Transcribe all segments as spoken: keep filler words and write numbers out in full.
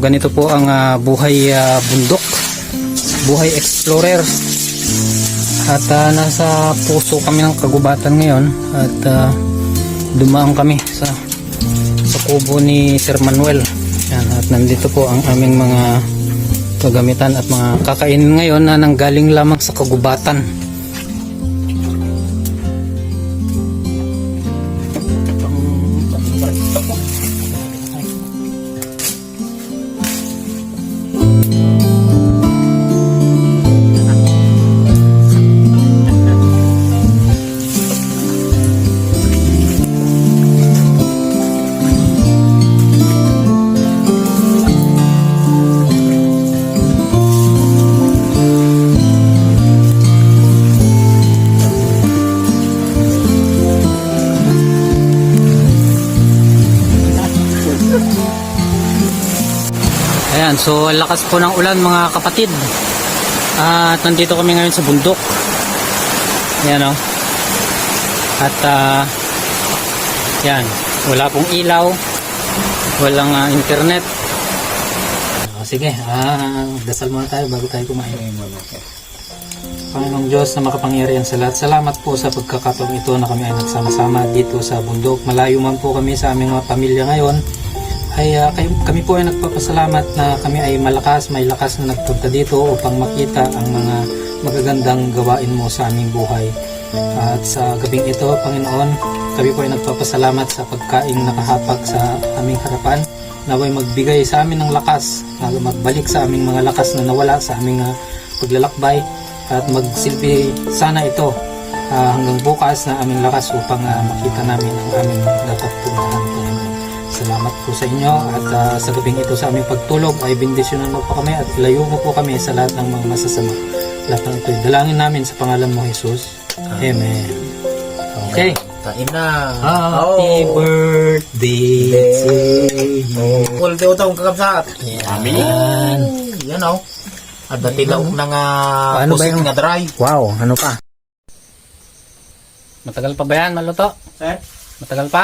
Ganito po ang, ah, buhay, ah, bundok, buhay explorer. At, ah, nasa puso kami ng kagubatan ngayon at, ah, dumaan kami sa, sa kubo ni Sir Manuel. Yan, at nandito po ang aming mga kagamitan at mga kakainin ngayon na nanggaling lamang sa kagubatan. Ayan, so ang lakas po ng ulan, mga kapatid. At nandito kami ngayon sa bundok. Ayan, oh. At, ah, yan, wala pong ilaw, walang, ah, internet. Ah, sige, ah, dasal muna tayo bago tayo kumain. Panginoong Diyos na makapangyarihan sa lahat, salamat po sa pagkakataong ito na kami ay nagsama-sama dito sa bundok. Malayo man po kami sa aming mga pamilya ngayon, ay, ah, kayo, kami po ay nagpapasalamat na kami ay malakas, may lakas na nagpunta dito upang makita ang mga magagandang gawain mo sa aming buhay. At sa gabing ito, Panginoon, kami po ay nagpapasalamat sa pagkaing nakahapag sa aming harapan. Naway magbigay sa amin ng lakas, na magbalik sa aming mga lakas na nawala sa aming, ah, paglalakbay, at magsilbi sana ito, ah, hanggang bukas na aming lakas upang, ah, makita namin ang aming dapat puntahan, Panginoon. Salamat po sa inyo at, ah, sa gabing ito sa aming pagtulog ay bendisyonan mo po kami at ilayo mo po kami sa lahat ng mga masasama. Lahat ng ito'y dalangin namin sa pangalan mo, Jesus. Amen. Okay. Kain na. Happy Oh. birthday to you. Full day utang kakabsat. Amen. Yan, oh. At dati laok na nga Ano ba pusit yung nga dry. Wow, ano pa? Matagal pa ba yan maluto? Sir? Matagal pa?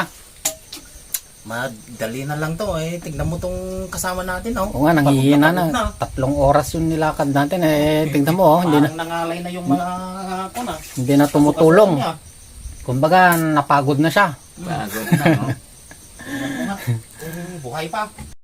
Madali na lang to, eh. Tignan mo tong kasama natin, oh. Oo nga, nanghihina Pagod na. na. Tatlong oras yung nilakad natin, eh. Tignan mo, oh, hindi na, Parang nangalay na yung mga, ano na. hindi na tumutulong. Niya. Kumbaga, napagod na siya. Pagod na, no? Tignan mo nga. Kung buhay pa.